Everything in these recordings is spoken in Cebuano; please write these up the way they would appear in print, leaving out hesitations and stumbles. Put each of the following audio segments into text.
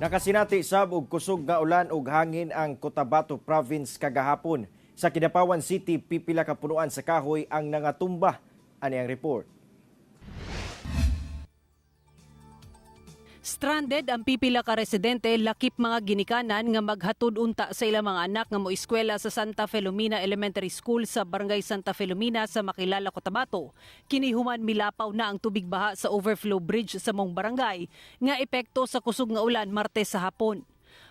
Nakasinati sab og kusog nga ulan ug hangin ang Cotabato Province kagahapon. Sa Kidapawan City, pipila ka punuan sa kahoy ang nangatumba. Ani ang report. Stranded ang pipila ka residente, lakip mga ginikanan nga maghatod unta sa ilang mga anak nga moeskwela sa Santa Felomina Elementary School sa Barangay Santa Felomina sa Makilala, Cotabato. Kini human milapaw na ang tubig baha sa overflow bridge sa mong barangay nga epekto sa kusog nga ulan Martes sa hapon.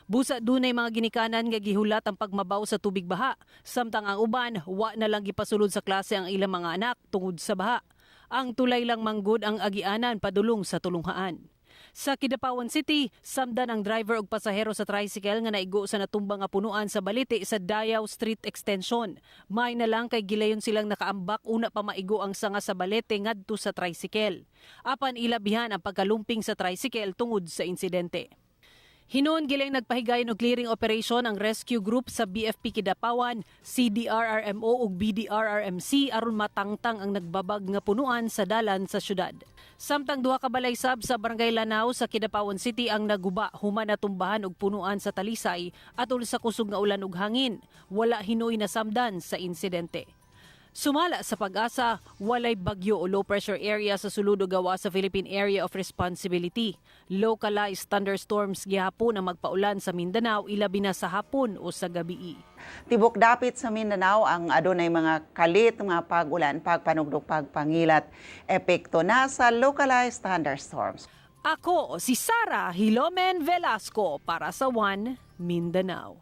Busa dunay mga ginikanan nga gihulat ang pagmabaw sa tubig baha, samtang ang uban wa na lang gipasulod sa klase ang ilang mga anak tungod sa baha. Ang tulay lang manggod ang agianan padulong sa tulunghaan. Sa Kidapawan City, samdan ang driver ug pasahero sa tricycle nga naigo sa natumbang nga punuan sa baliti sa Dayaw Street Extension. May na lang kay gilayon silang nakaambak una pa maigo ang sanga sa balete ngadto sa tricycle. Apan ilabihan ang pagkalumping sa tricycle tungod sa insidente. Hinuon gilayong nagpahigayon og clearing operation ang rescue group sa BFP Kidapawan, CDRRMO ug BDRRMC aron matangtang ang nagbabag nga punuan sa dalan sa syudad. Samtang duha ka balay sab sa Barangay Lanao sa Kidapawan City ang naguba human natumbahan og punuan sa talisay atol sa kusog nga ulan ug hangin. Wala hinuoy nasamdan sa insidente. Sumala sa PAGASA, walay bagyo o low pressure area sa sulod o gawa sa Philippine Area of Responsibility. Localized thunderstorms gihapon ang magpaulan sa Mindanao, ilabi na sa hapon o sa gabii. Tibok dapit sa Mindanao ang adunay mga kalit nga pag-ulan, pagpanugdog, pagpangilat. Epekto na sa localized thunderstorms. Ako si Sara Hilomen Velasco para sa One Mindanao.